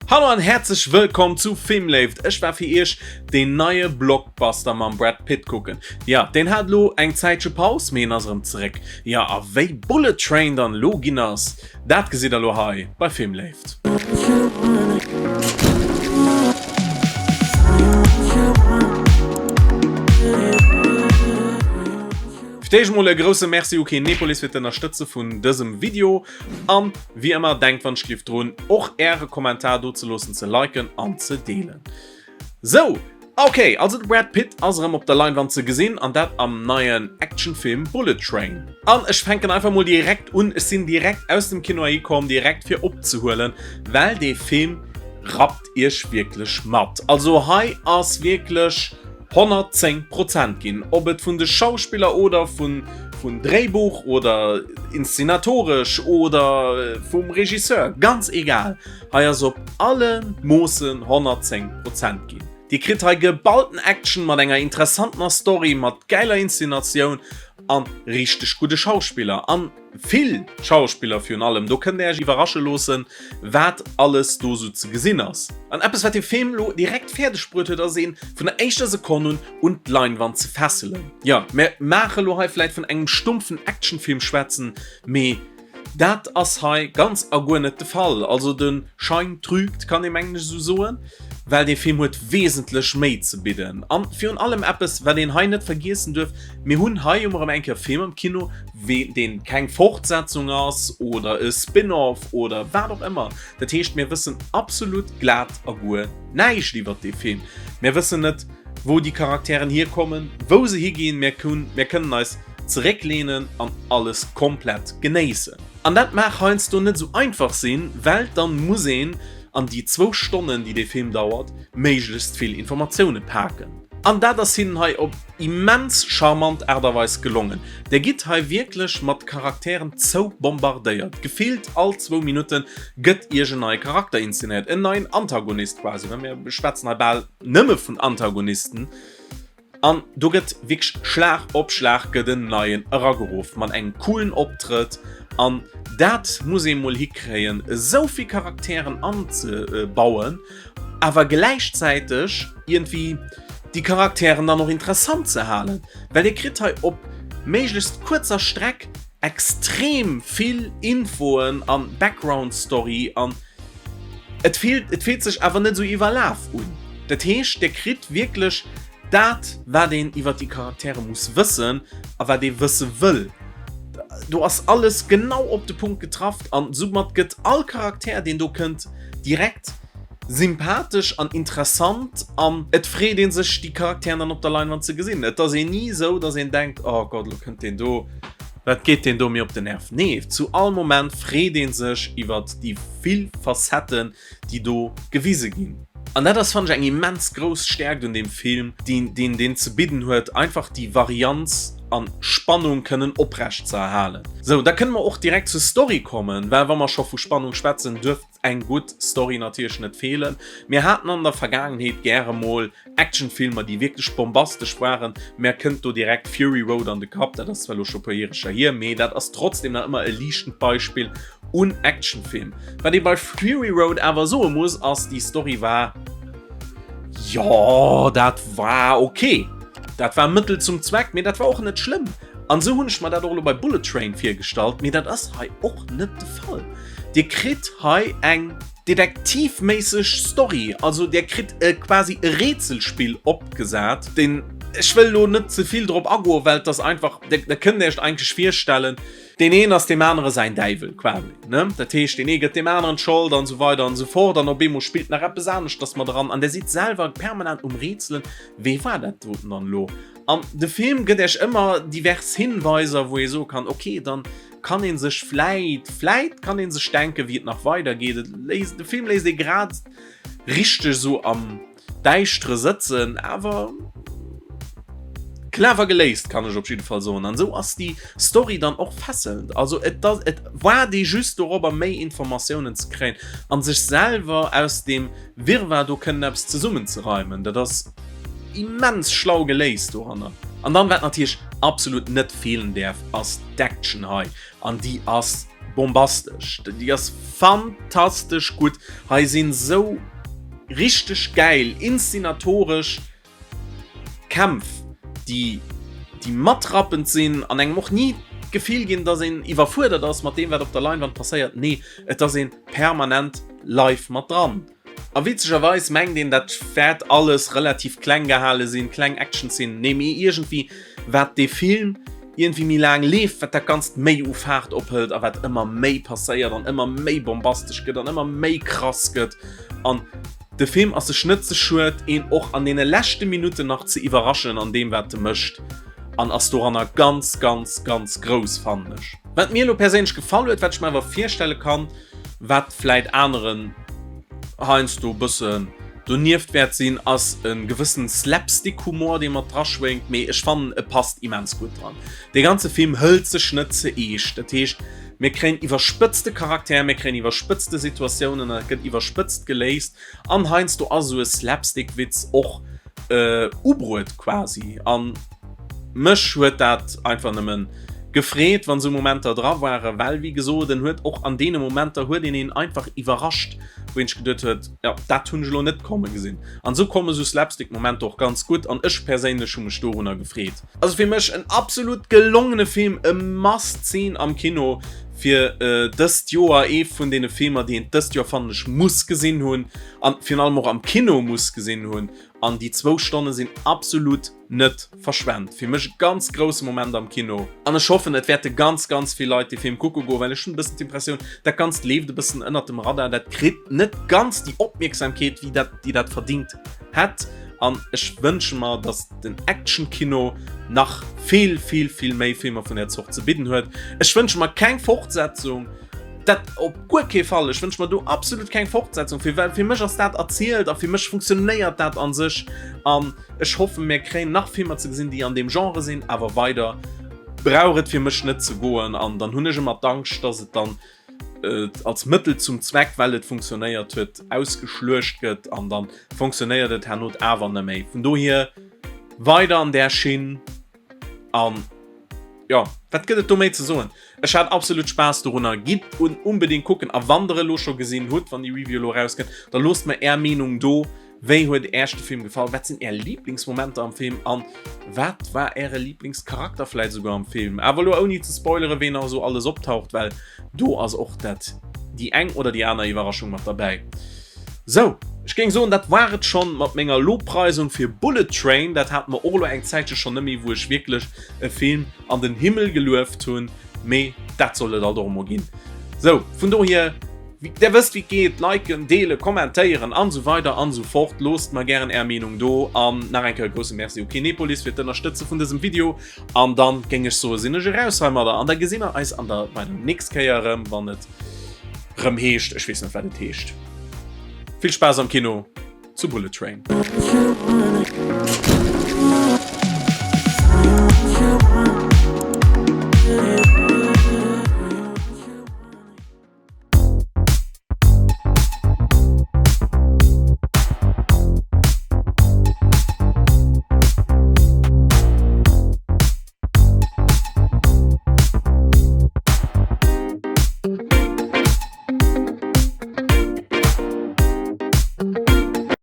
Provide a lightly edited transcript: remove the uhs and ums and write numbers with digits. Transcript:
Hallo an häerzlech wëllkomm zu Filmléift. Ech war fir iech deen neie Blockbuster mam Brad Pitt kucken. Jo, deen hat elo eng Zäitche Paus, mee en ass erëm zeréck. Jo, a wéi Bullet Train dann elo ginn ass, dat gesitt der elo hei bei Filmléift. Fir d'éischt mol e grousse Merci u Kinepolis fir d'Ënnerstëtze vun dësem Video. An wéi ëmmer, denkt wann ech drun, och äre Kommentar do ze loossen, ze liken an ze deelen. Sou, ok, also de Brad Pitt ass erëm op der Leinwand ze gesinn an dat am neien Actionfilm Bullet Train. An ech fänken einfach mol direkt un, ech sinn direkt aus dem Kino hei komm, direkt fir opzehuelen, well dee Film rappt iech wierklech mat. Also hei ass wierklech 110 Prozent ginn, ob et vun de Schauspiller oder vun vun Dréibuch oder inszenatoresch oder vum Regisseur, ganz egal, hei ass op alle Moossen 110 Prozent ginn. Dir kritt hei geballten Action mat enger interessantener Story, mat gäiler Inszenatioun an richteg gudde Schauspiller an Vill Schauspiller virun allem, do kënnt der iech iwwerrasche loossen, wat alles do sou ze gesinn ass. An eppes wat de Film lo direkt fäerdeg bruet huet ass een vun der éischter Sekonn un un d'Leinwand ze fesselen. Jo, mir maache lo hei vläit vun engem stumpfen Actionfilm schwätzen, mee dat ass hei ganz a guer net de Fall. Also de Schein trügt, kann ee mengen ech esou soen, well dee Film huet wesentlech méi ze bidden. An virun allem eppes wat een hei net vergiessen duerf, mir hunn hei jo erëm eng Kéier e Film am Kino, deen keng Fortsetzung ass oder e Spin-off oder wat och ëmmer. Dat heescht, mir wëssen absolut glat a guer näischt iwwert dee Film. Mir wëssen net, wou déi Charakteren hierkommen, wou se higinn. Mir mir kënnen eis zerécklehnen an alles komplett genéissen. An dat mag heiansdo net esou einfach sinn, well dann muss een an déi zwou Stonnen, déi dee Film dauert, méiglechst vill Informatioune paken. An dat ass hinnen hei op Immens charmant Art a Weis gelongen. Der gitt hei wierklech mat Charakteren zoubombardéiert. Gefillt all zwou Minutten gëtt iech en neie Charakter inszenéiert, en neien Antagonist quasi, well mir schwätzen hei bal nëmme vun Antagonisten. An do gëtt wierklech Schlag op Schlag gëtt en neien erageruff mat engem coolen Optrëtt. An dat muss ee mol hikréien, esou vill Charakteren anzebauen. Awer gläichzäiteg iergendwéi déi Charakteren dann och interessant ze halen, well dir kritt hei op méiglechst kuerzer Streck extrem vill Infoen an Background Story an et fillt et fillt sech awer net esou iwwerlaf un. Dat heescht dir kritt wierklech dat wat een iwwer déi Charaktere muss wëssen a wat ee wësse wëll. Do ass alles genau op de Punkt getrafft an soumat gëtt all Charakter deen do kënnt direkt sympathesch an interessant an et freet een sech déi Charakteren dann op der Leinwand ze gesinn. Et ass een ni esou, dass een denkt, oh Gott, elo kënnt deen do, wat geet deen do mir op den Nerv. Nee, zu all Moment freet een sech iwwert déi vill Facetten, déi do gewise ginn. An dat ass, fannen ech, eng immens grouss Stäerkt un deem Film, deen deen ze bidden huet, einfach déi Varianz an Spannung kënnen oprecht ze erhalen. Sou, da kënne mer och direkt zur Story kommen, well wa mer scho vu Spannung schwätzen, duerf eng gutt Story natierlech net feelen. Mir haten an der Vergaangenheet gäre mol Actionfilmer, déi wierklech bombastesch waren. Mär kënnt do direkt Fury Road an de Kapp, dat ass zwar elo scho puer Järecher hier, mee dat ass trotzdem nach ëmmer e liichtend Beispill un Actionfilm. Wat ee bei Fury Road awer soe muss, ass, déi Story war, jo, dat war ok. Dat war Mëttel zum Zweck, mee dat war och net schlëmm. An esou hunn ech mer dat och elo bei Bullet Train virgestallt, mee dat ass hei och net de Fall. Dir kritt hei eng detektivméisseg Story, also dir kritt e quasi e Rätselspill opgesat, deen, ech wëll elo net ze vill drop agoen, well et ass einfach, der kënnt Iech eigentlech virstellen, deen een ass deem anere säin Däiwel quasi, ne? Dat heescht, deen ee gëtt deem aneren d'Schold an esou weider an esou fort an op eemol spillt nach eppes aneschters mat eran an der sidd selwer permanent um Rätselen, wee war dat doten dann elo? An de Film gëtt Iech ëmmer divers Hinweiser, wou ee soe kann, ok, dann kann ee sech vläit, vläit kann ee sech denken, wéi et nach weider geet. Et léisst, de Film léisst ee grad richteg esou am Däischtere sëtzen, awer clever geléist, kann ech op jidde Fall soen. An esou ass déi Story dann och fesselnd. Also et ass, et waart ee just dorobber, méi Informatiounen ze kréien an sech selwer aus deem Wirrwarr do kënnen eppes zesummenzereimen. Dat ass immens schlau geléist doranner. An dann, wat natierlech absolut net feelen däerf, ass d'Action hei. An déi ass. bombastesch, déi ass fantastesch gutt. Hei sinn sou richteg gäil inszenatoresch Kämpf, déi déi matrappend sinn an engem och ni d'Gefill ginn, dass een iwwerfuerdert ass mat deem wat op der Leinwand passéiert. Nee, et ass een permanent live mat dran. A witzegerweis mengt een dat wäert alles relativ kleng gehale sinn, kleng Action-Szenen, nee mee iergendwéi wat dee Film iergendwéi méi laang leeft, wat dat Ganzt méi u Faart ophëlt a wat ëmmer méi passéiert an ëmmer méi bombastesch gëtt an ëmmer méi krass gëtt. An de Film ass sech net ze schued een och an deene leschte Minutten nach ze iwwerraschen an deem wat e mécht an ass doranner ganz ganz ganz grouss fannen ech. Wat mir elo perséinlech gefall huet, wat ech mer awer virstelle kann, Wat vläit aneren heiansdo e bëssen donieft wäert sinn, ass e gewëssen Slapstick-Humor, dee mat draschwéngt, mee ech fannen, e passt immens gutt dran. Dee ganze Film hëlt sech net ze eescht, dat heescht, mir kréien iwwerspëtzte Charaktere, mir kréien iwwerspëtzte Situatiounen an et gëtt iwwerspëtzt geléist an heiansdo ass esou e Slapstick-Witz och ubruet quasi. An Mech huet dat einfach nëmmen gefreet wann sou Momenter dra waren, well wéi gesot en huet och an deene Momenter huet een een einfach iwwerrascht, wou een sech geduet huet, jo dat hunn ech elo net komme gesinn. An sou komme sou Slapstick Momenter och ganz gutt an ech perséinlech hu mech dorunner gefreet. Also fir mech en absolut gelongene Film, e must seen am Kino fir dëst Joer, ee vun deene Filmer déi een dëst Joer fannen ech muss gesinn hunn an virun allem och am Kino muss gesinn hunn an déi zwou Stonne sinn absolut net verschwent. Fir mech e ganz grousse Moment am Kino. An ech hoffen, et wäerte ganz, ganz vill Leit dee Film kucke goen, well ech hunn e bëssen d'Impressioun, dat Ganzt leeft e bëssen ënnert dem Radar, dat kritt net ganz déi Opmierksamkeet, wéi dat, déi dat verdingt hätt. An ech wënsche mer, datt den Action-Kino nach vill, vill, vill méi Filmer vun där Zort ze bidden huet. Ech wënsche mer keng Fortsetzung, dat op guer kee Fall. Ech wënsche mer do absolut keng Fortsetzung, fir well fir mech ass dat erzielt a fir mech funktionéiert dat a sech. An Ech hoffen mir kréien nach Filmer ze gesinn déi an deem Genre sinn, awer weider brauch et fir mech net ze goen an dann hunn ech ëmmer d'Angscht dass et dann als Mëttel zum Zweck, well et funktionéiert huet, ausgeschluecht gëtt an dann funktionéiert et herno awer net méi. Vun dohier weider an där Schinn an jo, wat gëtt et do méi ze soen? Ech hat absolut Spaass dorunner. Gitt en unbedingt kucken a wann der e lo scho gesinn hutt, wann déi Review elo erauskënnt, da loosst mer är Meenung do. Wéi huet Äerch de Film gefall? Wat sinn Är Liblingsmomenter am Film? An wat war Äre Liblingscharakter vläit esouguer am Film? Awer elo ouni ze spoileren, ween nach esou alles optaucht, well do ass och dat déi eng oder déi aner Iwwerraschung mat derbäi. Sou, ech géing soen, dat war et schonn mat menger Lobpreisung fir Bullet Train. Dat hate mer och elo eng Zäitche schonn net méi, wou ech wierklech e Film an den Himmel gelueft hunn. Mee dat soll et alt och emol ginn. Sou, vun dohier, der wësst wéi et geet, liken, deelen, kommentéieren an esou weider an esou fort. Loosst mer gären är Meenung do an nach eng Kéier e grousse Merci u Kinepolis fir d'Ënnerstëtze vun dësem Video. An dann géing ech soe sinn ech eraus heimadder an da gesi mer eis an der bei der nächst Kéier erëm, wann et rëm heescht, ech weess net wat et heescht. Vill Spaass am Kino zu Bullet Train.